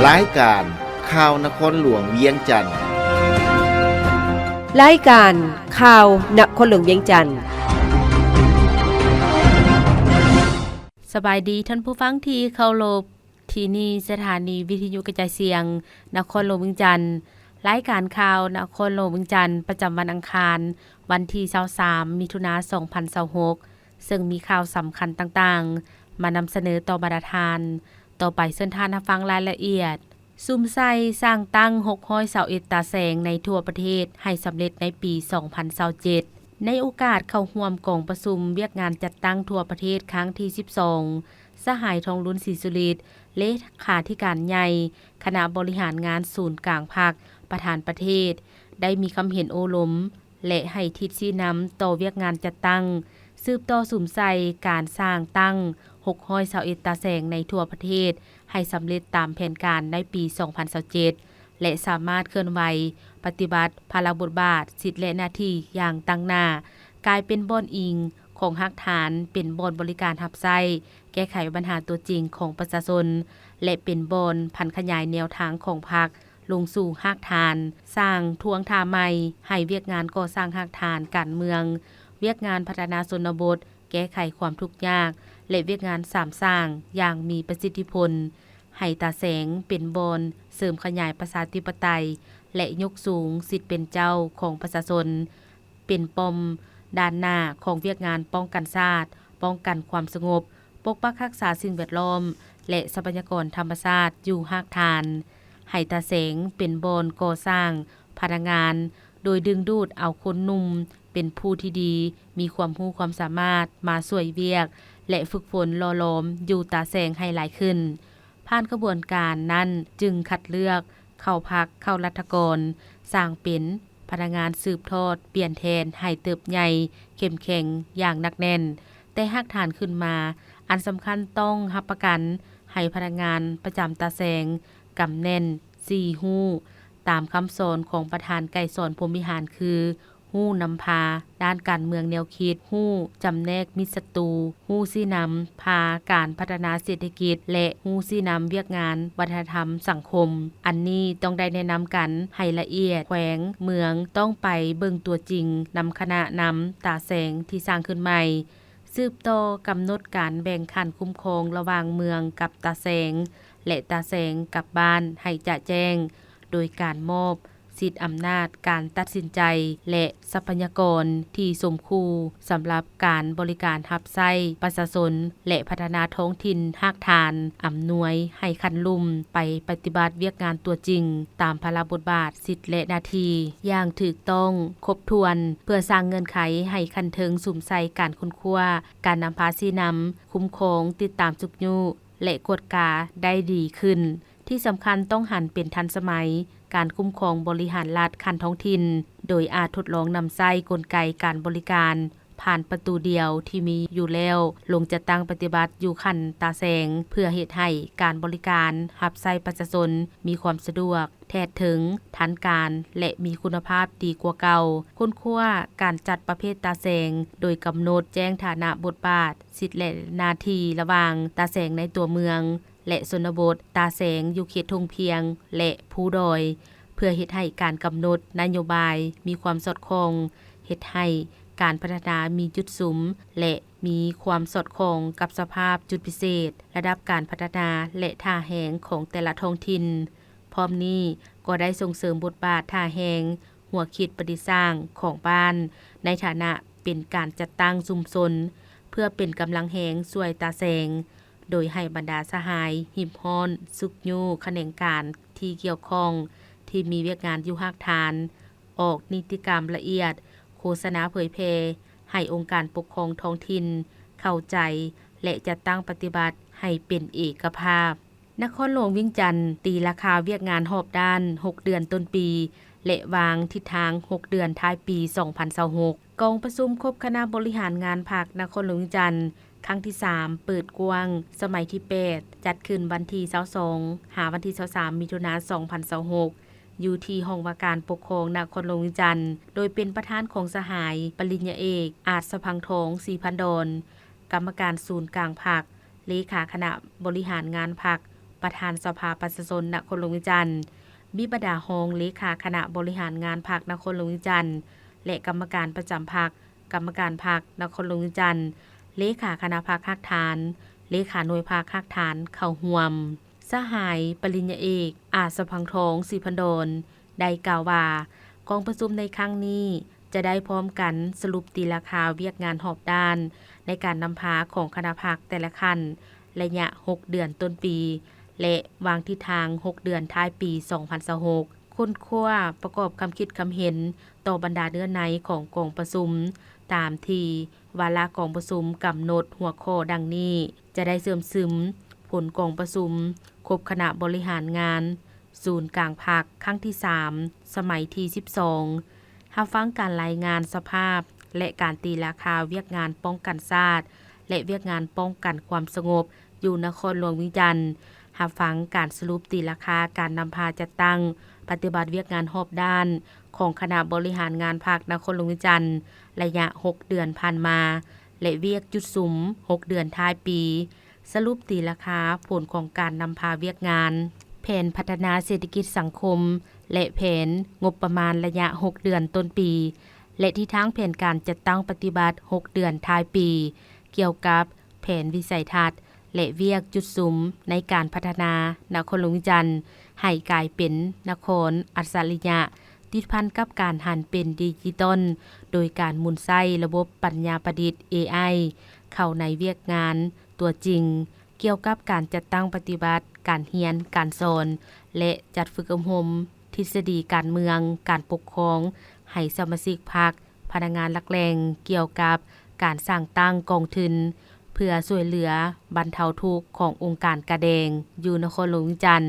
ລາຍການຂ່າວນະຄອນຫຼວງວຽງຈັນ. ລາຍການຂ່າວນະຄອນຫຼວງວຽງຈັນ. ສະບາຍດີທ່ານຜູ້ຟັງທີ່ເຄົາລົບ. ທີ່ນີ້ສະຖານີວິທະຍຸກະຈາຍສຽງນະຄອນຫຼວງວຽງຈັນ. ລາຍການຂ່າວນະຄອນຫຼວງວຽງຈັນ ປະຈຳວັນອັງຄານ ວັນທີຊາວສາມ ມິຖຸນາ ສອງພັນຊາວຫົກ ເຊິ່ງມີຂ່າວສຳຄັນຕ່າງໆ ມານຳສະເໜີຕໍ່ບັນດາທ່ານ. ຕໍ່ໄປເຊີນທ່ານຮັບຟັງລາຍລະອຽດ. ສຸມໃສ່ສ້າງຕັ້ງ ຫົກຮ້ອຍຊາວເອັດ ຕາແສງໃນທົ່ວປະເທດໃຫ້ສຳເລັດໃນປີ ສອງພັນຊາວເຈັດ. ໃນໂອກາດເຂົ້າຮ່ວມກອງປະຊຸມວຽກງານຈັດຕັ້ງທົ່ວປະເທດຄັ້ງທີ ສິບສອງ ສະຫາຍ ທອງລຸນ ສີສຸລິດ ເລຂາທິການໃຫຍ່ຄະນະບໍລິຫານງານສູນກາງພັກ ປະທານປະເທດ ໄດ້ມີຄຳເຫັນໂອ້ລົມ ແລະ ໃຫ້ທິດຊີ້ນຳຕໍ່ວຽກງານຈັດຕັ້ງ ສືບຕໍ່ສຸມໃສ່ການສ້າງຕັ້ງ ຫົກຮ້ອຍຊາວເອັດ ຕາແສງໃນທົ່ວປະເທດ ໃຫ້ສຳເລັດຕາມແຜນການໃນປີ ສອງພັນຊາວເຈັດ ແລະ ສາມາດເຄື່ອນໄຫວປະຕິບັດພາລະບົດບາດ, ສິດ ແລະ ໜ້າທີ່ຢ່າງຕັ້ງໜ້າ, ກາຍເປັນບ່ອນອີງຂອງຮາກຖານ, ເປັນບ່ອນບໍລິການຮັບໃຊ້, ແກ້ໄຂບັນຫາຕົວຈິງຂອງປະຊາຊົນ ແລະ ເປັນບ່ອນຜັນຂະຫຍາຍແນວທາງຂອງພັກລົງສູ່ຮາກຖານ, ສ້າງທ່ວງທ່າໃໝ່ໃຫ້ວຽກງານກໍ່ສ້າງຮາກຖານການເມືອງ, ວຽກງານພັດທະນາຊົນນະບົດ, ແກ້ໄຂຄວາມທຸກຍາກ ແລະ ວຽກງານສາມສ້າງຢ່າງມີປະສິດທິຜົນ, ໃຫ້ຕາແສງເປັນບ່ອນເສີມຂະຫຍາຍປະຊາທິປະໄຕ ແລະ ຍົກສູງສິດເປັນເຈົ້າຂອງປະຊາຊົນ, ເປັນປ້ອມດ້ານໜ້າຂອງວຽກງານປ້ອງກັນຊາດ, ປ້ອງກັນຄວາມສະຫງົບ, ປົກປັກຮັກສາສິ່ງແວດລ້ອມ ແລະ ຊັບພະຍາກອນທຳມະຊາດຢູ່ຮາກຖານ, ໃຫ້ຕາແສງເປັນບ່ອນກໍ່ສ້າງພະນັກງານ ໂດຍດຶງດູດເອົາຄົນໜຸ່ມເປັນຜູ້ທີ່ດີ, ມີຄວາມຮູ້ຄວາມສາມາດມາຊ່ວຍວຽກ ແລະ ຝຶກຝົນຫຼໍ່ຫຼອມຢູ່ຕາແສງໃຫ້ຫຼາຍຂຶ້ນ. ຜ່ານຂະບວນການນັ້ນຈຶ່ງຄັດເລືອກເຂົ້າພັກ, ເຂົ້າລັດຖະກອນ, ສ້າງເປັນພະນັກງານສືບທອດປ່ຽນແທນໃຫ້ເຕີບໃຫຍ່ເຂັ້ມແຂງຢ່າງໜັກແໜ້ນ ແຕ່ຮາກຖານຂຶ້ນມາ. ອັນສຳຄັນຕ້ອງຮັບປະກັນໃຫ້ພະນັກງານປະຈຳຕາແສງກຳແໜ້ນສີ່ຮູ້ ຕາມຄຳສອນຂອງປະທານໄກສອນ ພົມວິຫານ ຄື ຮູ້ນຳພາດ້ານການເມືອງແນວຄິດ, ຮູ້ຈຳແນກມິດສັດຕູ, ຮູ້ຊີ້ນຳພາການພັດທະນາເສດຖະກິດ ແລະ ຮູ້ຊີ້ນຳວຽກງານວັດທະນະທຳສັງຄົມ. ອັນນີ້ຕ້ອງໄດ້ແນະນຳກັນໃຫ້ລະອຽດ, ແຂວງເມືອງຕ້ອງໄປເບິ່ງຕົວຈິງນຳຄະນະນຳຕາແສງທີ່ສ້າງຂຶ້ນໃໝ່. ສືບຕໍ່ກຳນົດການແບ່ງຂັ້ນຄຸ້ມຄອງລະຫວ່າງເມືອງກັບຕາແສງ ແລະ ຕາແສງກັບບ້ານໃຫ້ຈະແຈ້ງ ໂດຍການມອບສິດອຳນາດການຕັດສິນໃຈ ແລະ ຊັບພະຍາກອນທີ່ສົມຄູ່ສຳລັບການບໍລິການຮັບໃຊ້ປະຊາຊົນ ແລະ ພັດທະນາທ້ອງຖິ່ນຮາກຖານ, ອຳນວຍໃຫ້ຂັ້ນລຸ່ມໄປປະຕິບັດວຽກງານຕົວຈິງຕາມພາລະບົດບາດ, ສິດ ແລະ ໜ້າທີ່ຢ່າງຖືກຕ້ອງ, ຄົບຖ້ວນ ເພື່ອສ້າງເງື່ອນໄຂໃຫ້ຂັ້ນເທິງສຸມໃສ່ການຄົ້ນຄວ້າ, ການນຳພາຊີ້ນຳ, ຄຸ້ມຄອງ, ຕິດຕາມຊຸກຍູ້ ແລະ ກວດກາໄດ້ດີຂຶ້ນ. ທີ່ສຳຄັນຕ້ອງຫັນເປັນທັນສະໄໝການຄຸ້ມຄອງບໍລິຫານລັດຂັ້ນທ້ອງຖິ່ນ, ໂດຍອາດທົດລອງນຳໃຊ້ກົນໄກການບໍລິການຜ່ານປະຕູດຽວທີ່ມີຢູ່ແລ້ວ ລົງຈັດຕັ້ງປະຕິບັດຢູ່ຂັ້ນຕາແສງ ເພື່ອເຮັດໃຫ້ການບໍລິການຮັບໃຊ້ປະຊາຊົນມີຄວາມສະດວກ, ແທດເຖິງ, ທັນການ ແລະ ມີຄຸນນະພາບດີກວ່າເກົ່າ. ຄົ້ນຄວ້າການຈັດປະເພດຕາແສງ ໂດຍກຳນົດແຈ້ງຖານະ, ບົດບາດ, ສິດ ແລະ ໜ້າທີ່ລະຫວ່າງຕາແສງໃນຕົວເມືອງ ແລະ ຊົນນະບົດ, ຕາແສງຢູ່ເຂດທົ່ງພຽງ ແລະ ພູດອຍ ເພື່ອເຮັດໃຫ້ການກຳນົດນະໂຍບາຍມີຄວາມສອດຄ່ອງ, ເຮັດໃຫ້ການພັດທະນາມີຈຸດສຸມ ແລະ ມີຄວາມສອດຄ່ອງກັບສະພາບຈຸດພິເສດ, ລະດັບການພັດທະນາ ແລະ ທ່າແຮງຂອງແຕ່ລະທ້ອງຖິ່ນ. ພ້ອມນີ້ກໍໄດ້ສົ່ງເສີມບົດບາດທ່າແຮງ, ຫົວຄິດປະດິດສ້າງຂອງບ້ານ ໃນຖານະເປັນການຈັດຕັ້ງຊຸມຊົນ ເພື່ອເປັນກຳລັງແຮງຊ່ວຍຕາແສງ, ໂດຍໃຫ້ບັນດາສະຫາຍຮີບຮ້ອນຊຸກຍູ້ຂະແໜງການທີ່ກ່ຽວຂ້ອງທີ່ມີວຽກງານຢູ່ຮາກຖານ ອອກນິຕິກຳລະອຽດ, ໂຄສະນາເຜີຍແຜ່ໃຫ້ອົງການປົກຄອງທ້ອງຖິ່ນເຂົ້າໃຈ ແລະ ຈັດຕັ້ງປະຕິບັດໃຫ້ເປັນເອກະພາບ. ນະຄອນຫຼວງວຽງຈັນຕີລາຄາວຽກງານຮອບດ້ານຫົກເດືອນຕົ້ນປີ ແລະ ວາງທິດທາງຫົກເດືອນທ້າຍປີສອງພັນຊາວຫົກ. ກອງປະຊຸມຄົບຄະນະບໍລິຫານງານພັກນະຄອນຫຼວງວຽງຈັນ ຄັ້ງທີສາມ ເປີດກວ້າງ ສະໄໝທີແປດ ຈັດຂຶ້ນວັນທີຊາວສອງ ຫາວັນທີຊາວສາມ ມິຖຸນາ ສອງພັນຊາວຫົກ ຢູ່ທີ່ຫ້ອງວ່າການປົກຄອງນະຄອນຫຼວງວຽງຈັນ ໂດຍເປັນປະທານຂອງສະຫາຍປະລິນຍາເອກ ອາດສະພັງທອງ ສີພັນດອນ ກຳມະການສູນກາງພັກ, ເລຂາຄະນະບໍລິຫານງານພັກ ປະທານສະພາປະຊາຊົນນະຄອນຫຼວງວຽງຈັນ, ມີບັນດາຮອງເລຂາຄະນະບໍລິຫານງານພັກນະຄອນຫຼວງວຽງຈັນ ແລະ ກຳມະການປະຈຳພັກ, ກຳມະການພັກນະຄອນຫຼວງວຽງຈັນ, ເລຂາຄະນະພັກຮາກຖານ, ເລຂາໜ່ວຍພັກຮາກຖານເຂົ້າຮ່ວມ. ສະຫາຍປະລິນຍາເອກ ອາດສະພັງທອງ ສີພັນດອນ ໄດ້ກ່າວວ່າ ກອງປະຊຸມໃນຄັ້ງນີ້ຈະໄດ້ພ້ອມກັນສະຫຼຸບຕີລາຄາວຽກງານຮອບດ້ານໃນການນຳພາຂອງຄະນະພັກແຕ່ລະຂັ້ນ ໄລຍະຫົກເດືອນຕົ້ນປີ ແລະ ວາງທິດທາງຫົກເດືອນທ້າຍປີສອງພັນຊາວຫົກ, ຄົ້ນຄວ້າປະກອບຄຳຄິດຄຳເຫັນຕໍ່ບັນດາເນື້ອໃນຂອງກອງປະຊຸມ ຕາມທີ່ວາລະກອງປະຊຸມກຳນົດຫົວຂໍ້ດັ່ງນີ້. ຈະໄດ້ເຊື່ອມຊຶມຜົນກອງປະຊຸມຄົບຄະນະບໍລິຫານງານ ສູນກາງພັກຄັ້ງທີສາມ ສະໄໝທີສິບສອງ, ຮັບຟັງການລາຍງານສະພາບ ແລະ ການຕີລາຄາວຽກງານປ້ອງກັນຊາດ ແລະ ວຽກງານປ້ອງກັນຄວາມສະຫງົບຢູ່ນະຄອນຫຼວງວຽງຈັນ, ຮັບຟັງການສະຫຼຸບຕີລາຄາການນຳພາຈັດຕັ້ງປະຕິບັດວຽກງານຮອບດ້ານຂອງຄະນະບໍລິຫານງານພັກນະຄອນຫຼວງວຽງຈັນ ໄລຍະຫົກເດືອນຜ່ານມາ ແລະ ວຽກຈຸດສຸມຫົກເດືອນທ້າຍປີ, ສະຫຼຸບຕີລາຄາຜົນຂອງການນຳພາວຽກງານ, ແຜນພັດທະນາເສດຖະກິດສັງຄົມ ແລະ ແຜນງົບປະມານໄລຍະຫົກເດືອນຕົ້ນປີ ແລະ ທິດທາງແຜນການຈັດຕັ້ງປະຕິບັດຫົກເດືອນທ້າຍປີ ກ່ຽວກັບແຜນວິໄສທັດ ແລະ ວຽກຈຸດສຸມໃນການພັດທະນານະຄອນຫຼວງວຽງຈັນໃຫ້ກາຍເປັນນະຄອນອັດສະລິຍະ ຕິດພັນກັບການຫັນເປັນດິຈິຕອນ ໂດຍການໝູນໃຊ້ລະບົບປັນຍາປະດິດ ເອໄອ ເຂົ້າໃນວຽກງານຕົວຈິງ, ກ່ຽວກັບການຈັດຕັ້ງປະຕິບັດການຮຽນການສອນ ແລະ ຈັດຝຶກອົບຮົມທິດສະດີການເມືອງ, ການປົກຄອງ ໃຫ້ສະມາຊິກພັກ, ພະນັກງານຫຼັກແຫຼ່ງ, ກ່ຽວກັບການສ້າງຕັ້ງກອງທຶນ ເພື່ອຊ່ວຍເຫຼືອບັນເທົາທຸກຂອງອົງການກາແດງຢູ່ນະຄອນຫຼວງວຽງຈັນ,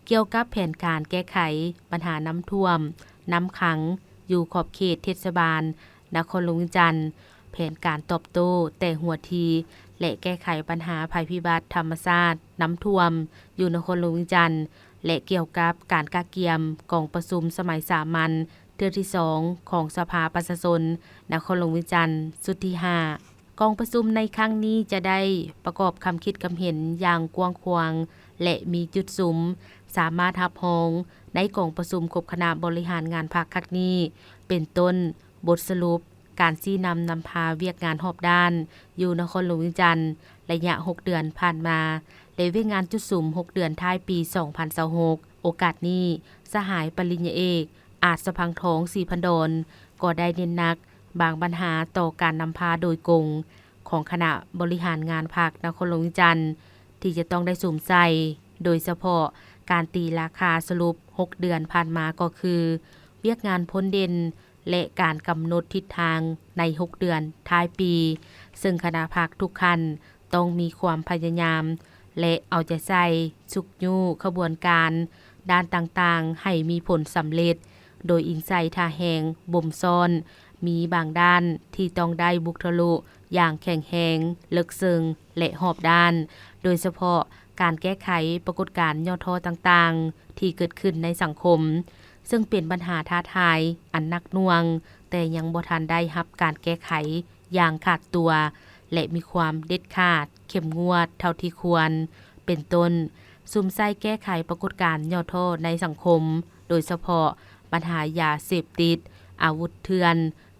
ກ່ຽວກັບແຜນການແກ້ໄຂບັນຫານ້ຳຖ້ວມ, ນ້ຳຂັງ ຢູ່ຂອບເຂດເທດສະບານນະຄອນຫຼວງວຽງຈັນ, ແຜນການຕອບໂຕ້ແຕ່ຫົວທີ ແລະ ແກ້ໄຂບັນຫາໄພພິບັດທຳມະຊາດນ້ຳຖ້ວມຢູ່ນະຄອນຫຼວງວຽງຈັນ ແລະ ກ່ຽວກັບການກະກຽມກອງປະຊຸມສະໄໝສາມັນເທື່ອທີສອງຂອງສະພາປະຊາຊົນນະຄອນຫຼວງວຽງຈັນຊຸດທີຫ້າ. ກອງປະຊຸມໃນຄັ້ງນີ້ຈະໄດ້ປະກອບຄຳຄິດຄຳເຫັນຢ່າງກວ້າງຂວາງ ແລະ ມີຈຸດສຸມສາມາດຮັບຮອງໃນກອງປະຊຸມຄົບຄະນະບໍລິຫານງານພັກຄັ້ງນີ້ ເປັນຕົ້ນ ບົດສະຫຼຸບການຊີ້ນຳນຳພາວຽກງານຮອບດ້ານຢູ່ນະຄອນຫຼວງວຽງຈັນ ໄລຍະຫົກເດືອນຜ່ານມາ ແລະ ວຽກງານຈຸດສຸມຫົກເດືອນທ້າຍປີສອງພັນຊາວຫົກ. ໂອກາດນີ້ ສະຫາຍປະລິນຍາເອກ ອາດສະພັງທອງ ສີພັນດອນ ກໍໄດ້ເນັ້ນໜັກບາງບັນຫາຕໍ່ການນຳພາໂດຍກົງຂອງຄະນະບໍລິຫານງານພັກນະຄອນຫຼວງວຽງຈັນ ທີ່ຈະຕ້ອງໄດ້ສຸມໃສ່, ໂດຍສະເພາະການຕີລາຄາສະຫຼຸບຫົກເດືອນຜ່ານມາກໍຄື ວຽກງານພົ້ນເດັ່ນ ແລະ ການກຳນົດທິດທາງໃນຫົກເດືອນທ້າຍປີ, ເຊິ່ງຄະນະພັກທຸກຂັ້ນ ຕ້ອງມີຄວາມພະຍາຍາມ ແລະ ເອົາໃຈໃສ່ຊຸກຍູ້ຂະບວນການດ້ານຕ່າງໆໃຫ້ມີຜົນສຳເລັດ, ໂດຍອີງໃສ່ທ່າແຮງບົ່ມຊ້ອນ, ມີບາງດ້ານທີ່ຕ້ອງໄດ້ບຸກທະລຸຢ່າງແຂງແຮງ, ເລິກເຊິ່ງ ແລະ ຮອບດ້ານ, ໂດຍສະເພາະການແກ້ໄຂປາກົດການຫຍໍ້ທໍ້ຕ່າງໆທີ່ເກີດຂຶ້ນໃນສັງຄົມ, ເຊິ່ງເປັນບັນຫາທ້າທາຍອັນໜັກໜ່ວງ, ແຕ່ຍັງບໍ່ທັນໄດ້ຮັບການແກ້ໄຂ ຢ່າງຂາດຕົວ ແລະ ມີຄວາມເດັດຂາດ, ເຂັ້ມງວດເທົ່າທີ່ຄວນ, ເປັນຕົ້ນ ສຸມໃສ່ແກ້ໄຂປາກົດການຫຍໍ້ທໍ້ໃນສັງຄົມ, ໂດຍສະເພາະບັນຫາຢາເສບຕິດ, ອາວຸດເຖື່ອນ,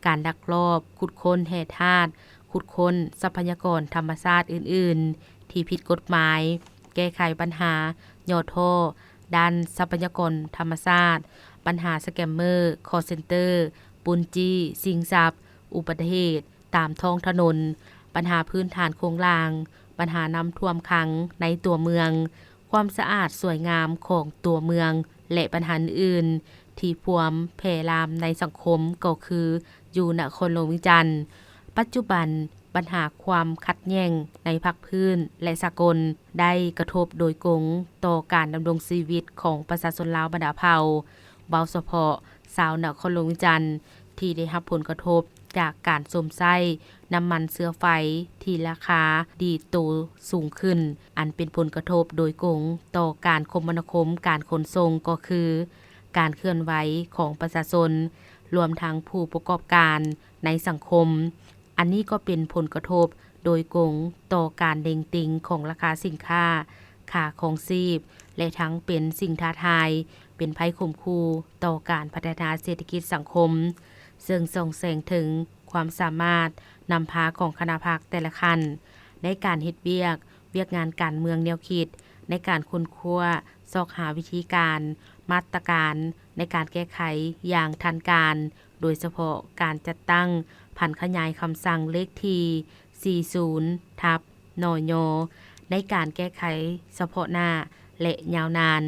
ການລັກລອບຂຸດຄົ້ນແຮ່ທາດ, ຂຸດຄົ້ນຊັບພະຍາກອນທຳມະຊາດອື່ນໆທີ່ຜິດກົດໝາຍ, ແກ້ໄຂບັນຫາຫຍໍ້ທໍ້ດ້ານຊັບພະຍາກອນທຳມະຊາດ, ບັນຫາສະແກມເມີ, ຄໍເຊັນເຕີ, ປຸ້ນຈີ້, ຊິງຊັບ, ອຸບັດຕິເຫດ ຕາມທ້ອງຖະໜົນ, ບັນຫາພື້ນຖານໂຄງລ່າງ, ບັນຫານ້ຳຖ້ວມຂັງໃນຕົວເມືອງ, ຄວາມສະອາດສວຍງາມຂອງຕົວເມືອງ ແລະ ບັນຫາອື່ນໆທີ່ພວມແຜ່ລາມໃນສັງຄົມກໍຄືຢູ່ນະຄອນຫຼວງວຽງຈັນ. ປັດຈຸບັນ, ບັນຫາຄວາມຂັດແຍ່ງໃນພາກພື້ນ ແລະ ສາກົນ ໄດ້ກະທົບໂດຍກົງຕໍ່ການດຳລົງຊີວິດຂອງປະຊາຊົນລາວບັນດາເຜົ່າ, ເວົ້າສະເພາະຊາວນະຄອນຫຼວງວຽງຈັນ ທີ່ໄດ້ຮັບຜົນກະທົບຈາກການຊົມໃຊ້ນ້ຳມັນເຊື້ອໄຟທີ່ລາຄາດີດໂຕສູງຂຶ້ນ, ອັນເປັນຜົນກະທົບໂດຍກົງຕໍ່ການຄົມມະນາຄົມການຂົນສົ່ງ ກໍຄືການເຄື່ອນໄຫວຂອງປະຊາຊົນ, ລວມທັງຜູ້ປະກອບການໃນສັງຄົມ. ອັນນີ້ກໍເປັນຜົນກະທົບໂດຍກົງຕໍ່ການເໜັງຕີງຂອງລາຄາສິນຄ້າ, ຄ່າ ຄ່າຄອງຊີບ ແລະ ທັງເປັນສິ່ງທ້າທາຍ, ເປັນໄພຂົ່ມຂູ່ຕໍ່ການພັດທະນາເສດຖະກິດສັງຄົມ, ເຊິ່ງສ່ອງແສງເຖິງຄວາມສາມາດນຳພາຂອງຄະນະພັກແຕ່ລະຂັ້ນ ໃນການເຮັດວຽກ, ວຽກງານການເມືອງແນວຄິດ, ໃນການຄົ້ນຄວ້າຊອກຫາວິທີການ, ມາດຕະການໃນການແກ້ໄຂຢ່າງທັນການ, ໂດຍສະເພາະການຈັດຕັ້ງຜັນຂະຫຍາຍຄຳສັ່ງເລກທີສີ່ສິບ ທັບ ນຍ ໃນການແກ້ໄຂສະເພາະໜ້າ ແລະ ຍາວນານ.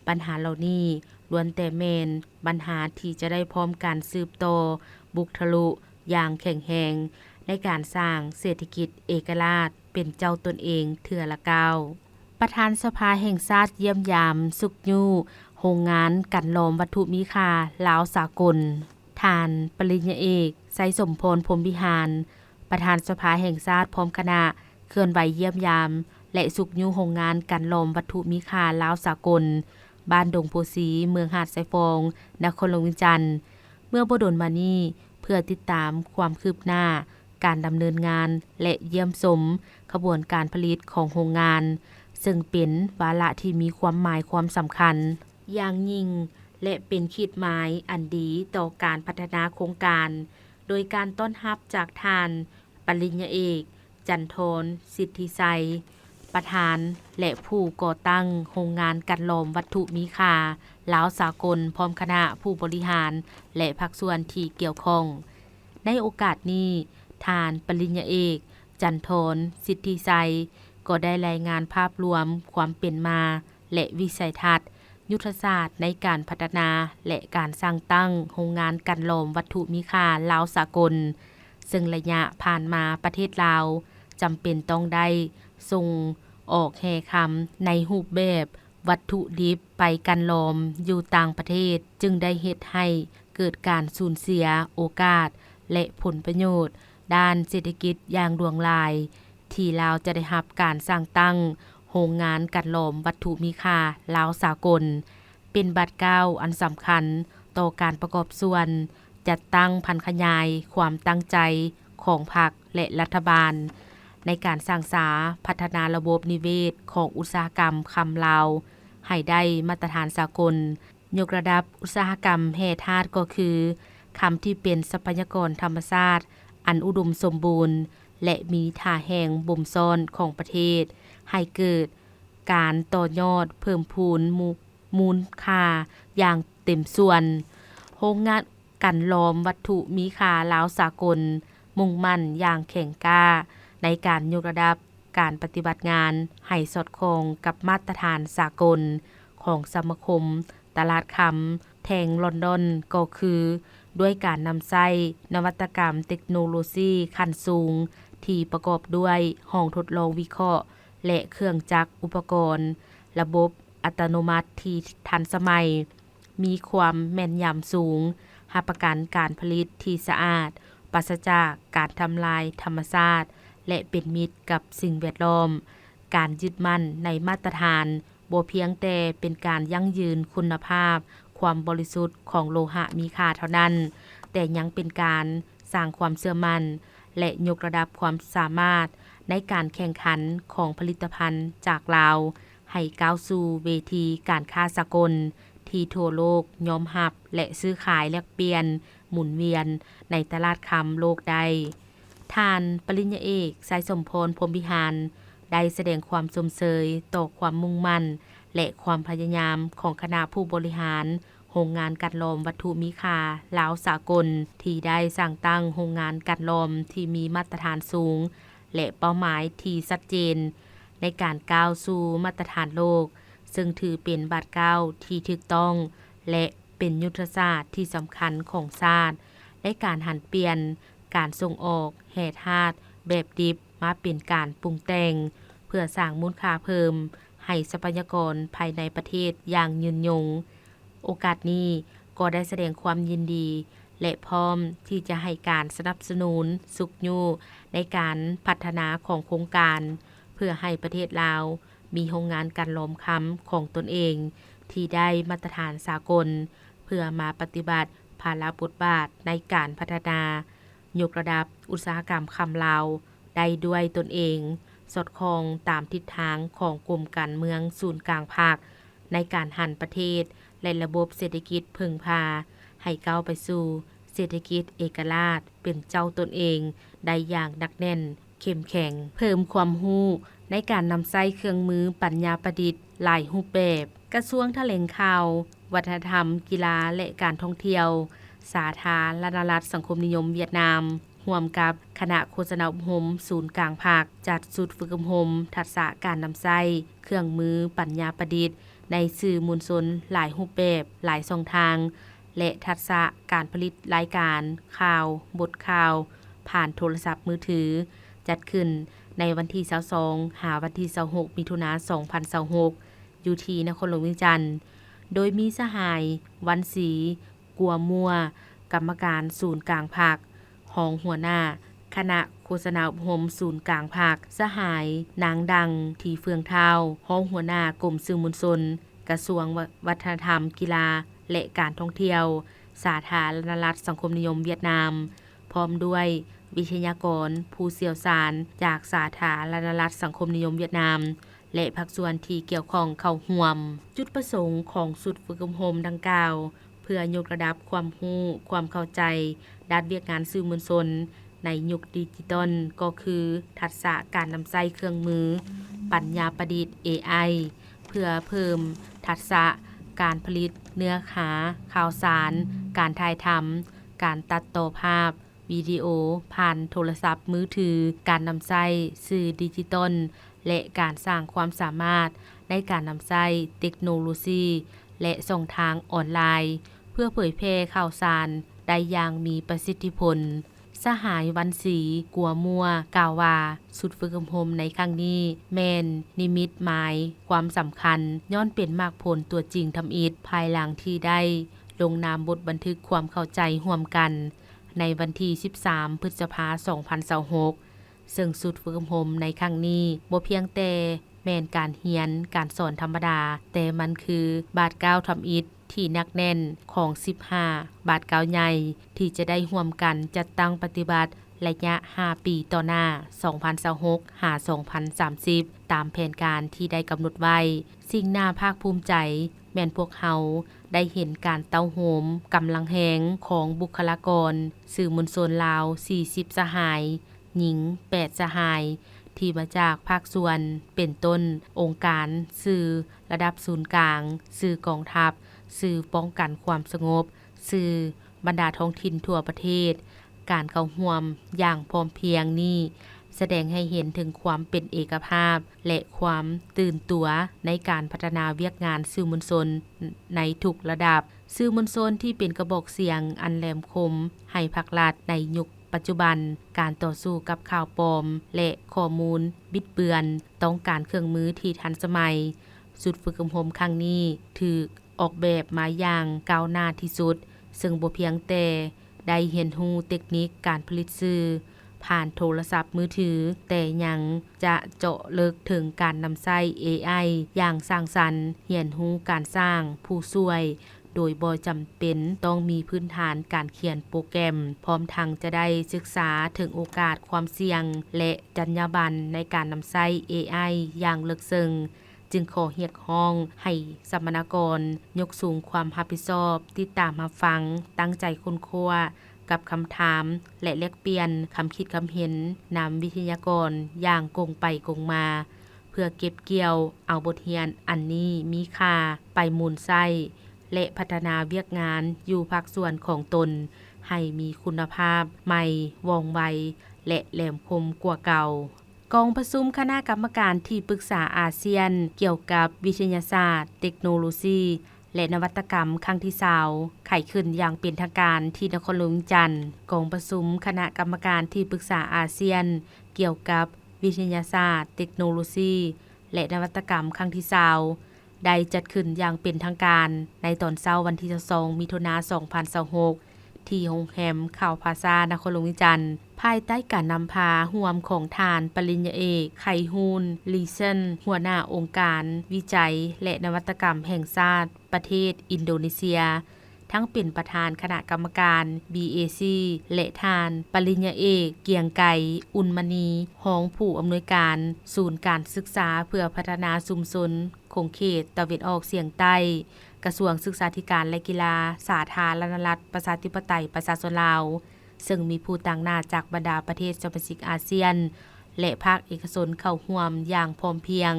ບັນຫາເຫຼົ່ານີ້ລ້ວນແຕ່ແມ່ນບັນຫາທີ່ຈະໄດ້ພ້ອມກັນສືບຕໍ່ບຸກທະລຸຢ່າງແຂງແຮງ ໃນການສ້າງເສດຖະກິດເອກະລາດເປັນເຈົ້າຕົນເອງເທື່ອລະກ້າວ. ປະທານສະພາແຫ່ງຊາດຢ້ຽມຢາມຊຸກຍູ້ໂຮງງານກັນລອມວັດຖຸມີຄ່າລາວສາກົນ. ທ່ານປະລິນຍາເອກ ໄຊສົມພອນ ພົມວິຫານ ປະທານສະພາແຫ່ງຊາດ ພ້ອມຄະນະ ເຄື່ອນໄຫວຢ້ຽມຢາມ ແລະ ຊຸກຍູ້ໂຮງງານກັນລອມວັດຖຸມີຄ່າລາວສາກົນ ບ້ານດົງໂພສີ ເມືອງຫາດຊາຍຟອງ ນະຄອນຫຼວງວຽງຈັນ ເມື່ອບໍ່ດົນມານີ້ ເພື່ອຕິດຕາມຄວາມຄືບໜ້າການດຳເນີນງານ ແລະ ຢ້ຽມຊົມຂະບວນການຜະລິດຂອງໂຮງງານ, ເຊິ່ງເປັນວາລະທີ່ມີຄວາມໝາຍຄວາມສຳຄັນ ຢ່າງຍິ່ງ ແລະ ເປັນຂີດໝາຍອັນດີຕໍ່ການພັດທະນາໂຄງການ, ໂດຍການຕ້ອນຮັບຈາກທ່ານປະລິນຍາເອກ ຈັນທອນ ສິດທິໄຊ ປະທານ ແລະ ຜູ້ກໍ່ຕັ້ງໂຮງງານກັນລອມວັດຖຸມີຄ່າລາວສາກົນ ພ້ອມຄະນະຜູ້ບໍລິຫານ ແລະ ພາກສ່ວນທີ່ກ່ຽວຂ້ອງ. ໃນໂອກາດນີ້, ທ່ານປະລິນຍາເອກ ຈັນທອນ ສິດທິໄຊ ກໍໄດ້ລາຍງານພາບລວມຄວາມເປັນມາ ແລະ ວິໄສທັດ, ຍຸດທະສາດໃນການພັດທະນາ ແລະ ການສ້າງຕັ້ງໂຮງງານກັນລອມວັດຖຸມີຄ່າລາວສາກົນ, ເຊິ່ງໄລຍະຜ່ານມາປະເທດລາວຈຳເປັນຕ້ອງໄດ້ສົ່ງອອກແຮ່ຄຳໃນຮູບແບບວັດຖຸດິບໄປກັນລອມຢູ່ຕ່າງປະເທດ, ຈຶ່ງໄດ້ເຮັດໃຫ້ເກີດການສູນເສຍໂອກາດ ແລະ ຜົນປະໂຫຍດດ້ານເສດຖະກິດຢ່າງຫຼວງຫຼາຍ ທີ່ລາວຈະໄດ້ຮັບການສ້າງຕັ້ງໂຮງງານກັນລອມວັດຖຸມີຄ່າລາວສາກົນ ເປັນບາດກ້າວອັນສຳຄັນຕໍ່ການປະກອບສ່ວນຈັດຕັ້ງຜັນຂະຫຍາຍຄວາມຕັ້ງໃຈຂອງພັກ ແລະ ລັດຖະບານ ໃນການສ້າງສາພັດທະນາລະບົບນິເວດຂອງອຸດສາຫະກຳຄຳລາວໃຫ້ໄດ້ມາດຕະຖານສາກົນ. ຍົກລະດັບອຸດສາຫະກຳແຮ່ທາດກໍຄືຄຳທີ່ເປັນຊັບພະຍາກອນທຳມະຊາດອັນອຸດົມສົມບູນ ແລະ ມີທ່າແຮງບົ່ມຊ້ອນຂອງປະເທດ ໃຫ້ເກີດການຕໍ່ຍອດເພີ່ມພູນມູ ມູນຄ່າຢ່າງເຕັມສ່ວນ. ໂຮງງານກັນລອມວັດຖຸມີຄ່າລາວສາກົນ ມຸ່ງໝັ້ນຢ່າງແຂງກ້າໃນການຍົກລະດັບການປະຕິບັດງານໃຫ້ສອດຄ່ອງກັບມາດຕະຖານສາກົນຂອງສະມາຄົມຕະຫຼາດຄຳແທ່ງລອນດອນ ກໍຄືດ້ວຍການນຳໃຊ້ນະວັດຕະກຳເຕັກໂນໂລຊີຂັ້ນສູງ ທີ່ປະກອບດ້ວຍຫ້ອງທົດລອງວິເຄາະ ແລະ ເຄື່ອງຈັກອຸປະກອນ, ລະບົບອັດຕະໂນມັດທີ່ທັນສະໄໝ, ມີຄວາມແມ່ນຢຳສູງ, ຮັບປະກັນການຜະລິດທີ່ສະອາດ, ປາສະຈາກການທຳລາຍທຳມະຊາດ ແລະ ເປັນມິດກັບສິ່ງແວດລ້ອມ. ການຍຶດໝັ້ນໃນມາດຕະຖານ ບໍ່ພຽງແຕ່ເປັນການຢັ້ງຢືນຄຸນນະພາບຄວາມບໍລິສຸດຂອງໂລຫະມີຄ່າເທົ່ານັ້ນ, ແຕ່ຍັງເປັນການສ້າງຄວາມເຊື່ອໝັ້ນ ແລະ ຍົກລະດັບຄວາມສາມາດໃນການແຂ່ງຂັນຂອງຜະລິດຕະພັນຈາກລາວ ໃຫ້ກ້າວສູ່ເວທີການຄ້າສາກົນທີ່ທົ່ວໂລກຍອມຮັບ ແລະ ຊື້ຂາຍແລກປ່ຽນໝູນວຽນໃນຕະຫຼາດຄຳໂລກໄດ້. ທ່ານປະລິນຍາເອກ ໄຊສົມພອນ ພົມວິຫານ ໄດ້ສະແດງຄວາມຊົມເຊີຍຕໍ່ຄວາມມຸ່ງໝັ້ນ ແລະ ຄວາມພະຍາຍາມຂອງຄະນະຜູ້ບໍລິຫານໂຮງງານກັນລອມວັດຖຸມີຄ່າລາວສາກົນ ທີ່ໄດ້ສ້າງຕັ້ງໂຮງງານກັນລອມທີ່ມີມາດຕະຖານສູງ ແລະ ເປົ້າໝາຍທີ່ຊັດເຈນໃນການກ້າວສູ່ມາດຕະຖານໂລກ, ເຊິ່ງຖືເປັນບາດກ້າວທີ່ຖືກຕ້ອງ ແລະ ເປັນຍຸດທະສາດທີ່ສຳຄັນຂອງຊາດ ໃນການຫັນປ່ຽນການສົ່ງອອກແຮ່ທາດແບບດິບມາເປັນການປຸງແຕ່ງ ເພື່ອສ້າງມູນຄ່າເພີ່ມໃຫ້ຊັບພະຍາກອນພາຍໃນປະເທດຢ່າງຍືນຍົງ. ໂອກາດນີ້ກໍໄດ້ສະແດງຄວາມຍິນດີ ແລະ ພ້ອມທີ່ຈະໃຫ້ການສະໜັບສະໜູນຊຸກຍູ້ໃນການພັດທະນາຂອງໂຄງການ ເພື່ອໃຫ້ປະເທດລາວມີໂຮງງານກັນລອມຄຳຂອງຕົນເອງທີ່ໄດ້ມາດຕະຖານສາກົນ ເພື່ອມາປະຕິບັດພາລະບົດບາດໃນການພັດທະນາ ຍົກລະດັບອຸດສາຫະກຳຄຳລາວໄດ້ດ້ວຍຕົນເອງ, ສອດຄ່ອງຕາມທິດທາງຂອງກົມການເມືອງສູນກາງພັກ ໃນການຫັນປະເທດ ແລະ ລະບົບເສດຖະກິດເພິ່ງພາ ໃຫ້ກ້າວໄປສູ່ເສດຖະກິດເອກະລາດເປັນເຈົ້າຕົນເອງໄດ້ຢ່າງໜັກແໜ້ນ ເຂັ້ມແຂງ, ເພີ່ມຄວາມຮູ້ໃນການນຳໃຊ້ເຄື່ອງມືປັນຍາປະດິດຫຼາຍຮູບແບບ. ກະຊວງຖະແຫຼງຂ່າວ, ວັດທະນະທຳ, ກິລາ ແລະ ການທ່ອງທ່ຽວ ສາທາລະນະລັດສັງຄົມນິຍົມຫວຽດນາມ ຮ່ວມກັບຄະນະໂຄສະນາອົບຮົມສູນກາງພັກ ຈັດຊຸດຝຶກອົບຮົມທັກສະການນຳໃຊ້ເຄື່ອງມືປັນຍາປະດິດ ໃນສື່ມວນຊົນຫຼາຍຮູບແບບ, ຫຼາຍຊ່ອງທາງ ແລະ ທັກສະການຜະລິດລາຍການຂ່າວ, ບົດຂ່າວ ຜ່ານໂທລະສັບມືຖື ຈັດຂຶ້ນໃນວັນທີຊາວສອງ ຫາວັນທີຊາວຫົກ ມິຖຸນາ ສອງພັນຊາວຫົກ ຢູ່ທີ່ນະຄອນຫຼວງວຽງຈັນ, ໂດຍມີສະຫາຍ ວັນສີ ກົວມົວ ກຳມະການສູນກາງພັກ, ຮອງຫົວໜ້າຄະນະໂຄສະນາອົບຮົມສູນກາງພັກ, ສະຫາຍ ນາງ ດັງ ທີເຟືອງທ້າວ ຮອງຫົວໜ້າກົມສື່ມວນຊົນ ກະຊວງວັດທະນະທຳ, ກິລາ ແລະ ການທ່ອງທ່ຽວ ສາທາລະນະລັດສັງຄົມນິຍົມຫວຽດນາມ ພ້ອມດ້ວຍວິທະຍາກອນຜູ້ຊ່ຽວຊານຈາກສາທາລະນະລັດສັງຄົມນິຍົມຫວຽດນາມ ແລະ ພາກສ່ວນທີ່ກ່ຽວຂ້ອງເຂົ້າຮ່ວມ. ຈຸດປະສົງຂອງຊຸດຝຶກອົບຮົມດັ່ງກ່າວ ເພື່ອຍົກລະດັບຄວາມຮູ້, ຄວາມເຂົ້າໃຈດ້ານວຽກງານສື່ມວນຊົນໃນຍຸກດິຈິຕອນ ກໍຄືທັກສະການນຳໃຊ້ເຄື່ອງມືປັນຍາປະດິດ ເອໄອ ເພື່ອເພີ່ມທັກສະການຜະລິດເນື້ອຫາຂ່າວສານ, ການຖ່າຍທຳ, ການຕັດຕໍ່ພາບ, ວິດີໂອຜ່ານໂທລະສັບມືຖື, ການນຳໃຊ້ສື່ດິຈິຕອນ ແລະ ການສ້າງຄວາມສາມາດໃນການນຳໃຊ້ເຕັກໂນໂລຊີ ແລະ ຊ່ອງທາງອອນລາຍ ເພື່ອເຜີຍແຜ່ຂ່າວສານໄດ້ຢ່າງມີປະສິດທິຜົນ. ສະຫາຍ ວັນສີ ກົວມົວ ກ່າວວ່າ, ຊຸດຝຶກອົບຮົມໃນຄັ້ງນີ້ແມ່ນນິມິດໝາຍຄວາມສຳຄັນ, ຍ້ອນເປັນໝາກຜົນຕົວຈິງທຳອິດ ພາຍຫຼັງທີ່ໄດ້ລົງນາມບົດບັນທຶກຄວາມເຂົ້າໃຈຮ່ວມກັນ ໃນວັນທີສິບສາມ ພຶດສະພາ ສອງພັນຊາວຫົກ ເຊິ່ງຊຸດຝຶກອົບຮົມໃນຄັ້ງນີ້ບໍ່ພຽງແຕ່ແມ່ນການຮຽນການສອນທຳມະດາ, ແຕ່ມັນຄືບາດກ້າວທຳອິດທີ່ໜັກແໜ້ນຂອງສິບຫ້າບາດກ້າວໃຫຍ່ ທີ່ຈະໄດ້ຮ່ວມກັນຈັດຕັ້ງປະຕິບັດໄລຍະຫ້າປີຕໍ່ໜ້າ ສອງພັນຊາວຫົກ ຫາ ສອງພັນສາມສິບ ຕາມແຜນການທີ່ໄດ້ກຳນົດໄວ້. ສິ່ງໜ້າພາກພູມໃຈແມ່ນພວກເຮົາໄດ້ເຫັນການເຕົ້າໂຮມກຳລັງແຮງຂອງບຸກຄະລາກອນສື່ມວນຊົນລາວ ສີ່ສິບສະຫາຍ, ຍິງ ແປດສະຫາຍ ທີ່ມາຈາກພາກສ່ວນ ເປັນຕົ້ນ ອົງການສື່ລະດັບສູນກາງ, ສື່ກອງທັບ, ສື່ປ້ອງກັນຄວາມສະຫງົບ, ສື່ບັນດາທ້ອງຖິ່ນທົ່ວປະເທດ. ການເຂົ້າຮ່ວມຢ່າງພ້ອມພຽງນີ້ ສະແດງໃຫ້ເຫັນເຖິງຄວາມເປັນເອກະພາບ ແລະ ຄວາມຕື່ນຕົວໃນການພັດທະນາວຽກງານສື່ມວນຊົນໃນທຸກລະດັບ. ສື່ມວນຊົນທີ່ເປັນກະບອກສຽງອັນແຫຼມຄົມໃຫ້ພັກລັດໃນຍຸກປັດຈຸບັນ, ການຕໍ່ສູ້ກັບຂ່າວປອມ ແລະ ຂໍ້ມູນບິດເບືອນ ຕ້ອງການເຄື່ອງມືທີ່ທັນສະໄໝ. ຊຸດຝຶກອົບຮົມຄັ້ງນີ້ຖືກອອກແບບມາຢ່າງກ້າວໜ້າທີ່ສຸດ, ເຊິ່ງບໍ່ພຽງແຕ່ໄດ້ຮຽນຮູ້ເຕັກນິກການຜະລິດສື່ຜ່ານໂທລະສັບມືຖື, ແຕ່ຍັງຈະເຈາະເລິກເຖິງການນຳໃຊ້ ເອໄອ ຢ່າງສ້າງສັນ, ຮຽນຮູ້ການສ້າງຜູ້ຊ່ວຍ ໂດຍບໍ່ຈຳເປັນຕ້ອງມີພື້ນຖານການຂຽນໂປຣແກຣມ, ພ້ອມທັງຈະໄດ້ສຶກສາເຖິງໂອກາດ, ຄວາມສ່ຽງ ແລະ ຈັນຍາບັນໃນການນຳໃຊ້ ເອໄອ ຢ່າງເລິກເຊິ່ງ. ຈຶ່ງຂໍຮຽກຮ້ອງໃຫ້ສຳມະນາກອນຍົກສູງຄວາມຮັບຜິດຊອບ, ຕິດຕາມຮັບຟັງ, ຕັ້ງໃຈຄົ້ນຄວ້າກັບຄຳຖາມ ແລະ ແລກປ່ຽນຄຳຄິດຄຳເຫັນນຳວິທະຍາກອນຢ່າງກົງໄປກົງມາ, ເພື່ອເກັບກ່ຽວເອົາບົດຮຽນອັນນີ້ມີຄ່າໄປໝູນໃຊ້ ແລະ ພັດທະນາວຽກງານຢູ່ພາກສ່ວນຂອງຕົນໃຫ້ມີຄຸນນະພາບໃໝ່, ວ່ອງໄວ ແລະ ແຫຼມຄົມກວ່າເກົ່າ. ກອງປະຊຸມຄະນະກຳມະການທີ່ປຶກສາອາຊຽນກ່ຽວກັບວິທະຍາສາດ, ເຕັກໂນໂລຊີ ແລະ ນະວັດຕະກຳຄັ້ງທີຊາວ ໄຂຂຶ້ນຢ່າງເປັນທາງການທີ່ນະຄອນຫຼວງວຽງຈັນ. ກອງປະຊຸມຄະນະກຳມະການທີ່ປຶກສາອາຊຽນກ່ຽວກັບວິທະຍາສາດ, ເຕັກໂນໂລຊີ ແລະ ນະວັດຕະກຳຄັ້ງທີຊາວ ໄດ້ຈັດຂຶ້ນຢ່າງເປັນທາງການໃນຕອນເຊົ້າວັນທີຊາວສອງ ມິຖຸນາ ສອງພັນຊາວຫົກ ທີ່ໂຮງແຮມຄາວພາຊາ ນະຄອນຫຼວງວຽງຈັນ, ພາຍໃຕ້ການນຳພາຮ່ວມຂອງທ່ານປະລິນຍາເອກ ໄຄຮຸນ ລີເຊັນ ຫົວໜ້າອົງການວິໄຈ ແລະ ນະວັດຕະກຳແຫ່ງຊາດປະເທດອິນໂດເນເຊຍ, ທັງເປັນປະທານຄະນະກຳມະການ ບີເອຊີ ແລະ ທ່ານ ປະລິນຍາເອກ ກຽງໄກ ອຸ່ນມະນີ ຮອງຜູ້ອຳນວຍການສູນການສຶກສາເພື່ອພັດທະນາຊຸມຊົນຂົງເຂດຕາເວັນອອກສຽງໃຕ້ ກະຊວງສຶກສາທິການ ແລະ ກິລາ ສາທາລະນະລັດ ປະຊາທິປະໄຕ ປະຊາຊົນລາວ, ເຊິ່ງມີຜູ້ຕາງໜ້າຈາກບັນດາປະເທດສະມາຊິກອາຊຽນ ແລະ ພາກເອກະຊົນເຂົ້າຮ່ວມຢ່າງພ້ອມພຽງ.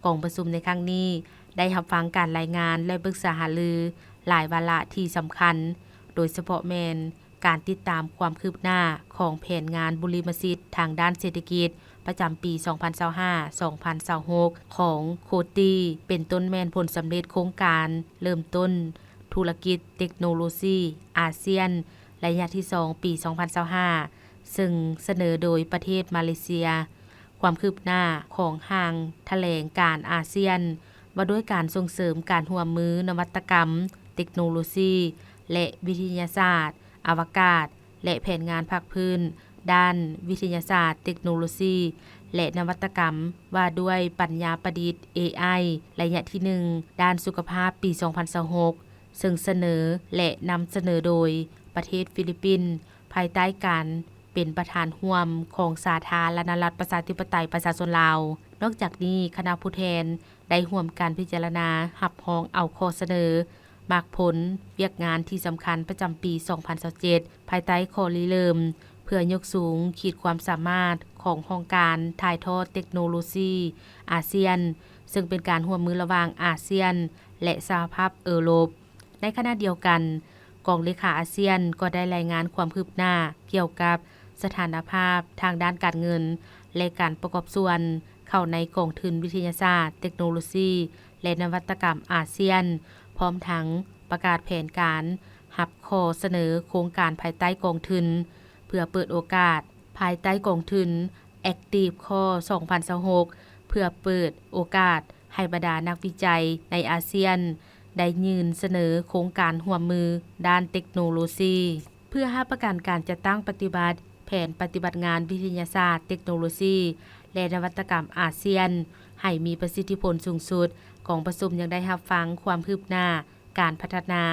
ກອງປະຊຸມໃນຄັ້ງນີ້ໄດ້ຮັບຟັງການລາຍງານ ແລະ ປຶກສາຫາລືຫຼາຍວາລະທີ່ສຳຄັນ, ໂດຍສະເພາະແມ່ນການຕິດຕາມຄວາມຄືບໜ້າຂອງແຜນງານບຸລິມະສິດທາງດ້ານເສດຖະກິດປະຈຳປີສອງພັນຊາວຫ້າ ສອງພັນຊາວຫົກ ຂອງໂຄຕີ ເປັນຕົ້ນແມ່ນຜົນສຳເລັດໂຄງການເລີ່ມຕົ້ນທຸລະກິດເຕັກໂນໂລຊີອາຊຽນ ໄລຍະທີສອງ ປີສອງພັນຊາວຫ້າ ເຊິ່ງສະເໜີໂດຍປະເທດມາເລເຊຍ. ຄວາມຄືບໜ້າຂອງຮ່າງຖະແຫຼງການອາຊຽນ ວ່າດ້ວຍການສົ່ງເສີມການຮ່ວມມືນະວັດຕະກຳ, ເຕັກໂນໂລຊີ ແລະ ວິທະຍາສາດ, ອະວະກາດ ແລະ ແຜນງານພາກພື້ນດ້ານວິທະຍາສາດ, ເຕັກໂນໂລຊີ ແລະ ນະວັດຕະກຳ ວ່າດ້ວຍປັນຍາປະດິດ ເອໄອ ໄລຍະທີໜຶ່ງ ດ້ານສຸຂະພາບປີສອງພັນຊາວຫົກ ເຊິ່ງສະເໜີ ແລະ ນຳສະເໜີໂດຍປະເທດຟີລິບປິນ ພາຍໃຕ້ການເປັນປະທານຮ່ວມຂອງສາທາລະນະລັດ ປະຊາທິປະໄຕ ປະຊາຊົນລາວ. ນອກຈາກນີ້, ຄະນະຜູ້ແທນໄດ້ຮ່ວມກັນພິຈາລະນາຮັບຮອງເອົາຂໍ້ສະເໜີ, ໝາກຜົນວຽກງານທີ່ສຳຄັນປະຈຳປີສອງພັນຊາວເຈັດ ພາຍໃຕ້ຂໍ້ລິເລີ່ມ ເພື່ອຍົກສູງຂີດຄວາມສາມາດຂອງຫ້ອງການຖ່າຍທອດເຕັກໂນໂລຊີອາຊຽນ, ເຊິ່ງເປັນການຮ່ວມມືລະຫວ່າງອາຊຽນ ແລະ ສະຫະພາບເອີຣົບ. ໃນຂະນະດຽວກັນ, ກອງເລຂາອາຊຽນກໍໄດ້ລາຍງານຄວາມຄືບໜ້າກ່ຽວກັບສະຖານະພາບທາງດ້ານການເງິນ ແລະ ການປະກອບສ່ວນເຂົ້າໃນກອງທຶນວິທະຍາສາດ, ເຕັກໂນໂລຊີ ແລະ ນະວັດຕະກຳອາຊຽນ, ພ້ອມທັງປະກາດແຜນການຮັບຂໍ້ສະເໜີໂຄງການພາຍໃຕ້ກອງທຶນ ເພື່ອເປີດໂອກາດພາຍໃຕ້ກອງທຶນ Active Call ສອງພັນຊາວຫົກ ເພື່ອເປີດໂອກາດໃຫ້ບັນດານັກວິໄຈໃນອາຊຽນ ໄດ້ຍື່ນສະເໜີໂຄງການຮ່ວມມືດ້ານເຕັກໂນໂລຊີ ເພື່ອຮັບປະກັນການຈັດຕັ້ງປະຕິບັດແຜນປະຕິບັດງານວິທະຍາສາດ, ເຕັກໂນໂລຊີ ແລະ ນະວັດຕະກຳອາຊຽນ ໃຫ້ມີປະສິດທິຜົນສູງສຸດ. ກອງປະຊຸມຍັງໄດ້ຮັບຟັງຄວາມຄືບໜ້າການພັດທະນາ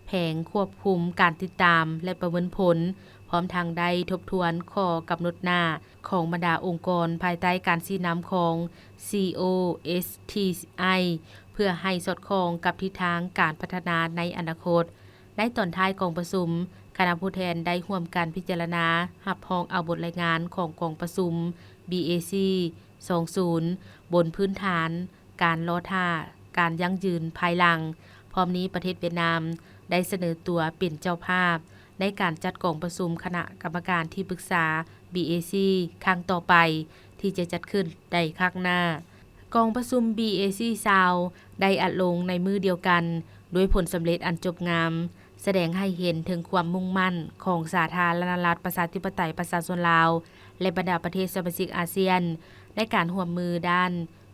ແຜນຄວບຄຸມການຕິດຕາມ ແລະ ປະເມີນຜົນ, ພ້ອມທັງໄດ້ທົບທວນຂໍ້ກຳນົດໜ້າຂອງບັນດາອົງກອນພາຍໃຕ້ການຊີ້ນຳຂອງ ຊີ ໂອ ເອສ ທີ ໄອ ເພື່ອໃຫ້ສອດຄ່ອງກັບທິດທາງການພັດທະນາໃນອະນາຄົດ. ໃນຕອນທ້າຍກອງປະຊຸມ, ຄະນະຜູ້ແທນໄດ້ຮ່ວມກັນພິຈາລະນາຮັບຮອງເອົາບົດລາຍງານຂອງກອງປະຊຸມ ບີເອຊີ ສອງສູນ ບົນພື້ນຖານ ການລໍຖ້າການຢັ້ງຢືນພາຍຫຼັງ. ພ້ອມນີ້, ປະເທດຫວຽດນາມໄດ້ສະເໜີຕົວເປັນເຈົ້າພາບໃນການຈັດກອງປະຊຸມຄະນະກຳມະການທີ່ປຶກສາ ບີເອຊີ ຄັ້ງຕໍ່ໄປ ທີ່ຈະຈັດຂຶ້ນໃນຄັ້ງໜ້າ. ກອງປະຊຸມ ບີເອຊີ ຊາວ ໄດ້ອັດລົງໃນມື້ດຽວກັນ ດ້ວຍຜົນສຳເລັດອັນຈົບງາມ, ສະແດງໃຫ້ເຫັນເຖິງຄວາມມຸ່ງໝັ້ນຂອງສາທາລະນະລັດ ປະຊາທິປະໄຕ ປະຊາຊົນລາວ ແລະ ບັນດາປະເທດສະມາຊິກອາຊຽນ ໃນການຮ່ວມມືດ້ານ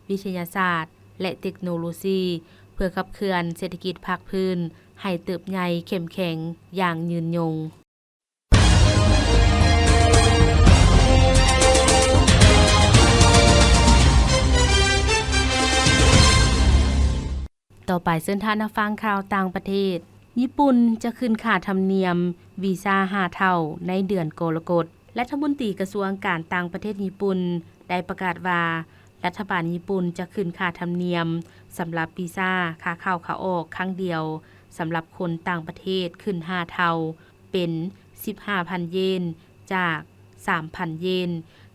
ວິທະຍາສາດ ແລະ ເຕັກໂນໂລຊີ ເພື່ອຂັບເຄື່ອນເສດຖະກິດພາກພື້ນໃຫ້ເຕີບໃຫຍ່ເຂັ້ມແຂງຢ່າງຍືນຍົງ. ຕໍ່ໄປເຊີນທ່ານຮັບຟັງຂ່າວຕ່າງປະເທດ. ຍີ່ປຸ່ນຈະຂຶ້ນຄ່າທຳນຽມວີຊາຫ້າເທົ່າໃນເດືອນກໍລະກົດ. ລັດຖະມົນຕີກະຊວງການຕ່າງປະເທດຍີ່ປຸ່ນໄດ້ປະກາດວ່າ ລັດຖະບານຍີ່ປຸ່ນຈະຂຶ້ນຄ່າທຳນຽມສຳລັບວີຊາຂາເຂົ້າຂາອອກຄັ້ງດຽວ ສຳລັບຄົນຕ່າງປະເທດຂຶ້ນຫ້າເທົ່າ ເປັນສິບຫ້າພັນເຢນ ຈາກສາມພັນເຢນ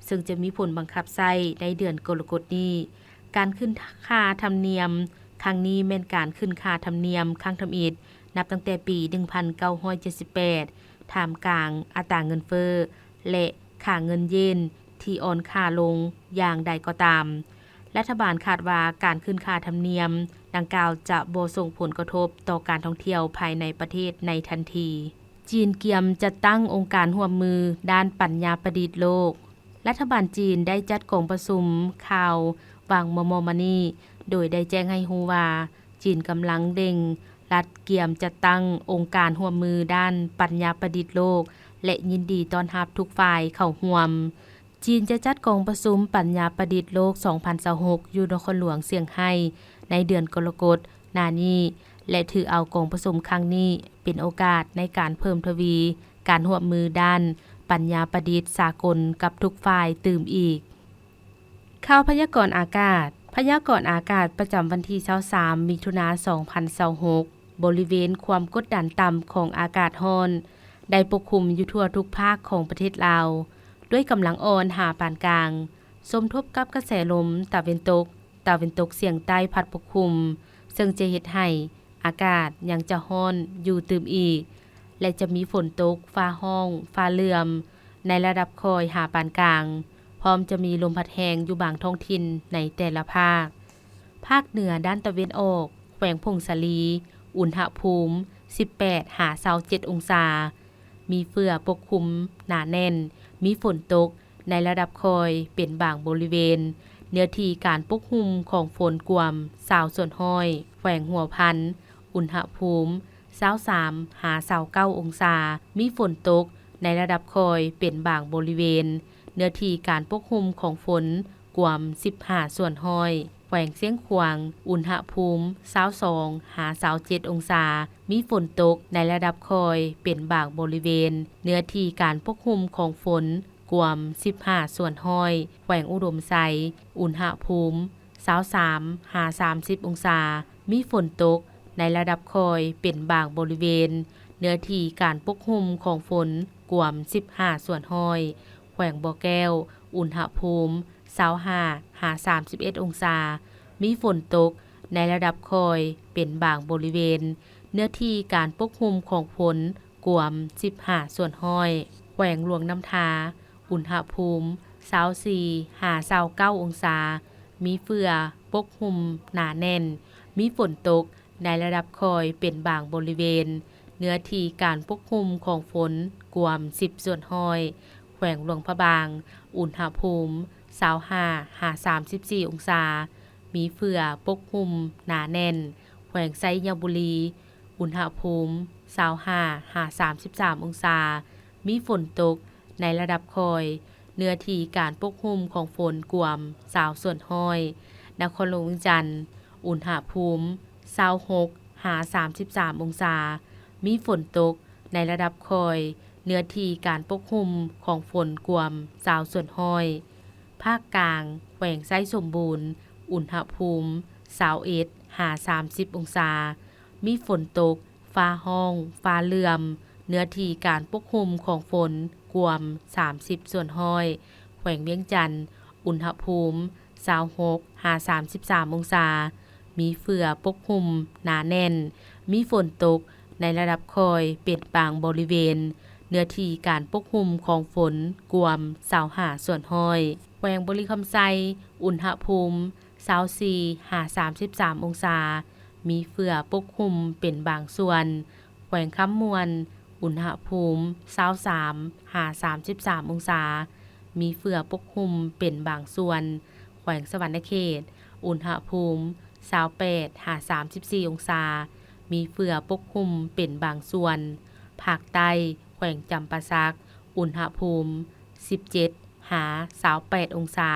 ເຊິ່ງຈະມີຜົນບັງຄັບໃຊ້ໃນເດືອນກໍລະກົດນີ້. ການຂຶ້ນຄ່າທຳນຽມຄັ້ງນີ້ແມ່ນການຂຶ້ນຄ່າທຳນຽມຄັ້ງທຳອິດ ນັບຕັ້ງແຕ່ປີໜຶ່ງພັນເກົ້າຮ້ອຍເຈັດສິບແປດ ທ່າມກາງອັດຕາເງິນເຟີ້ ແລະ ຄ່າເງິນເຢນທີ່ອ່ອນຄ່າລົງ. ຢ່າງໃດກໍຕາມ, ລັດຖະບານຄາດວ່າການຂຶ້ນຄ່າທຳນຽມດັ່ງກ່າວຈະບໍ່ສົ່ງຜົນກະທົບຕໍ່ການທ່ອງທ່ຽວພາຍໃນປະເທດໃນທັນທີ. ຈີນກຽມຈັດຕັ້ງອົງການຮ່ວມມືດ້ານປັນຍາປະດິດໂລກ. ລັດຖະບານຈີນໄດ້ຈັດກອງປະຊຸມຂ່າວຫວ່າງມໍ່ໆມານີ້ ໂດຍໄດ້ແຈ້ງໃຫ້ຮູ້ວ່າ ຈີນກຳລັງເລັ່ງລັດກຽມຈັດຕັ້ງອົງການຮ່ວມມືດ້ານປັນຍາປະດິດໂລກ ແລະ ຍິນດີຕ້ອນຮັບທຸກຝ່າຍເຂົ້າຮ່ວມ. ຈີນຈະຈັດກອງປະຊຸມປັນຍາປະດິດໂລກສອງພັນຊາວຫົກ ຢູ່ນະຄອນຫຼວງຊຽງໄຮ້ໃນເດືອນກໍລະກົດໜ້ານີ້ ແລະ ຖືເອົາກອງປະຊຸມຄັ້ງນີ້ເປັນໂອກາດໃນການເພີ່ມທະວີການຮ່ວມມືດ້ານປັນຍາປະດິດສາກົນກັບທຸກຝ່າຍຕື່ມອີກ. ຂ່າວພະຍາກອນອາກາດ. ພະຍາກອນອາກາດປະຈຳວັນທີຊາວສາມ ມິຖຸນາ ສອງພັນຊາວຫົກ, ບໍລິເວນຄວາມກົດດັນຕ່ຳຂອງອາກາດຮ້ອນໄດ້ປົກຄຸມຢູ່ທົ່ວທຸກພາກຂອງປະເທດລາວ ດ້ວຍກຳລັງອ່ອນຫາປານກາງ, ສົມທົບກັບກະແສລົມຕາເວັນຕົກ, ຕາເວັນຕົກສຽງໃຕ້ພັດປົກຄຸມ, ເຊິ່ງຈະເຮັດໃຫ້ອາກາດຍັງຈະຮ້ອນຢູ່ຕື່ມອີກ ແລະ ຈະມີຝົນຕົກ, ຟ້າຮ້ອງ, ຟ້າເຫຼື່ອມ ໃນລະດັບຄ່ອຍຫາປານກາງ, ພ້ອມຈະມີລົມພັດແຮງຢູ່ບາງທ້ອງຖິ່ນໃນແຕ່ລະພາກ. ພາກເໜືອດ້ານຕາເວັນອອກ, ແຂວງຜົ້ງສາລີ, ອຸນຫະພູມ ສິບແປດຫາຊາວເຈັດ ອົງສາ, ມີເຝື້ອປົກຄຸມໜາແໜ້ນ, ມີຝົນຕົກໃນລະດັບຄ່ອຍເປັນບາງບໍລິເວນ, ເນື້ອທີ່ການປົກຄຸມຂອງຝົນກວມ ຊາວສ່ວນຮ້ອຍ, ແຂວງຫົວພັນ, ອຸນຫະພູມ ຊາວສາມຫາຊາວເກົ້າ ອົງສາ, ມີຝົນຕົກໃນລະດັບຄ່ອຍເປັນບາງບໍລິເວນ, ເນື້ອທີ່ການປົກຄຸມຂອງຝົນກວມ ສິບຫ້າສ່ວນຮ້ອຍ, ແຂວງຊຽງຂວາງ, ອຸນຫະພູມ ຊາວສອງຫາຊາວເຈັດ ອົງສາ, ມີຝົນຕົກໃນລະດັບຄ່ອຍເປັນບາງບໍລິເວນ, ເນື້ອທີ່ການປົກຄຸມຂອງຝົນກວມ ສິບຫ້າສ່ວນຮ້ອຍ, ແຂວງອຸດົມໄຊ, ອຸນຫະພູມ ຊາວສາມຫາສາມສິບ ອົງສາ, ມີຝົນຕົກໃນລະດັບຄ່ອຍເປັນບາງບໍລິເວນ, ເນື້ອທີ່ການປົກຄຸມຂອງຝົນກວມ ສິບຫ້າສ່ວນຮ້ອຍ, ແຂວງບໍ່ແກ້ວ, ອຸນຫະພູມ ຊາວຫ້າຫາສາມສິບເອັດ ອົງສາ, ມີຝົນຕົກໃນລະດັບຄ່ອຍເປັນບາງບໍລິເວນ, ເນື້ອທີ່ການປົກຄຸມຂອງຝົນກວມ ສິບຫ້າສ່ວນຮ້ອຍ, ແຂວງຫຼວງນ້ຳທາ, ອຸນຫະພູມ ຊາວສີ່ຫາຊາວເກົ້າ ອົງສາ, ມີເຝື້ອປົກຄຸມໜາແໜ້ນ, ມີຝົນຕົກໃນລະດັບຄ່ອຍເປັນບາງບໍລິເວນ, ເນື້ອທີ່ການປົກຄຸມຂອງຝົນກວມ ສິບສ່ວນຮ້ອຍ, ແຂວງຫຼວງພະບາງ, ອຸນຫະພູມ ຊາວຫ້າຫາສາມສິບສີ່ ອົງສາ, ມີເຝື້ອປົກຄຸມໜາແໜ້ນ, ແຂວງໄຊຍະບູລີ, ອຸນຫະພູມ ຊາວຫ້າຫາສາມສິບສາມ ອົງສາ, ມີຝົນຕົກໃນລະດັບຄ່ອຍ, ເນື້ອທີ່ການປົກຄຸມຂອງຝົນກວມ ຊາວສ່ວນຮ້ອຍ, ນະຄອນຫຼວງວຽງຈັນ, ອຸນຫະພູມ ຊາວຫົກຫາສາມສິບສາມ ອົງສາ, ມີຝົນຕົກໃນລະດັບຄ່ອຍ, ເນື້ອທີ່ການປົກຄຸມຂອງຝົນກວມ ຊາວສ່ວນຮ້ອຍ, ພາກກາງ, ແຂວງໄຊສົມບູນ, ອຸນຫະພູມ ຊາວເອັດຫາສາມສິບ ອົງສາ, ມີຝົນຕົກ, ຟ້າຮ້ອງ, ຟ້າເຫຼື່ອມ, ເນື້ອທີ່ການປົກຄຸມຂອງຝົນກວມ ສາມສິບສ່ວນຮ້ອຍ, ແຂວງວຽງຈັນ, ອຸນຫະພູມ ຊາວຫົກຫາສາມສິບສາມ ອົງສາ, ມີເຝື້ອປົກຄຸມໜາແໜ້ນ, ມີຝົນຕົກໃນລະດັບຄ່ອຍເປັນບາງບໍລິເວນ, ເນື້ອທີ່ການປົກຄຸມຂອງຝົນກວມ ຊາວຫ້າສ່ວນຮ້ອຍ, ແຂວງບໍລິຄຳໄຊ, ອຸນຫະພູມ ຊາວສີ່ຫາສາມສິບສາມ ອົງສາ, ມີເຝື້ອປົກຄຸມເປັນບາງສ່ວນ, ແຂວງຄຳມ່ວນ, ອຸນຫະພູມ ຊາວສາມຫາສາມສິບສາມ ອົງສາ, ມີເຝື້ອປົກຄຸມເປັນບາງສ່ວນ, ແຂວງສະຫວັນນະເຂດ, ອຸນຫະພູມ ຊາວແປດຫາສາມສິບສີ່ ອົງສາ, ມີເຝື້ອປົກຄຸມເປັນບາງສ່ວນ, ພາກໃຕ້, ແຂວງຈຳປາສັກ, ອຸນຫະພູມ ສິບເຈັດຫາຊາວແປດ ອົງສາ,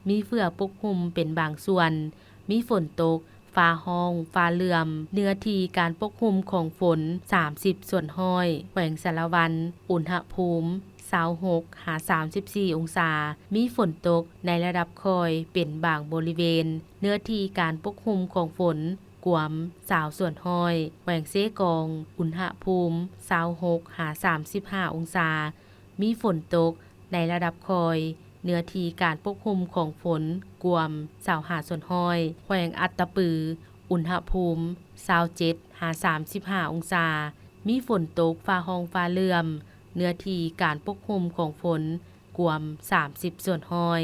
ມີເຝື້ອປົກຄຸມເປັນບາງສ່ວນ, ມີຝົນຕົກ, ຟ້າຮ້ອງ, ຟ້າເຫຼື່ອມ, ເນື້ອທີ່ການປົກຄຸມຂອງຝົນ ສາມສິບສ່ວນຮ້ອຍ, ແຂວງສາລະວັນ, ອຸນຫະພູມ ຊາວຫົກຫາສາມສິບສີ່ ອົງສາ, ມີຝົນຕົກໃນລະດັບຄ່ອຍເປັນບາງບໍລິເວນ, ເນື້ອທີ່ການປົກຄຸມຂອງຝົນກວມ ຊາວສ່ວນຮ້ອຍ, ແຂວງເຊກອງ, ອຸນຫະພູມ ຊາວຫົກຫາສາມສິບຫ້າ ອົງສາ, ມີຝົນຕົກໃນລະດັບຄ່ອຍ, ເນື້ອທີ່ການປົກຄຸມຂອງຝົນກວມ ຊາວຫ້າສ່ວນຮ້ອຍ, ແຂວງອັດຕະປື, ອຸນຫະພູມ ຊາວເຈັດຫາສາມສິບຫ້າ ອົງສາ, ມີຝົນຕົກ, ຟ້າຮ້ອງ, ຟ້າເຫຼື່ອມ, ເນື້ອທີ່ການປົກຄຸມຂອງຝົນກວມ ສາມສິບສ່ວນຮ້ອຍ.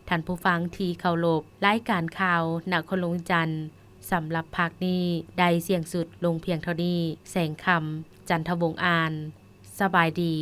ທ່ານຜູ້ຟັງທີ່ເຄົາລົບ, ລາຍການຂ່າວນະຄອນຫຼວງວຽງຈັນ ສຳລັບພາກນີ້ໄດ້ສິ້ນສຸດລົງພຽງເທົ່ານີ້. ແສງຄຳ ຈັນທະວົງ ອ່ານ. ສະບາຍດີ.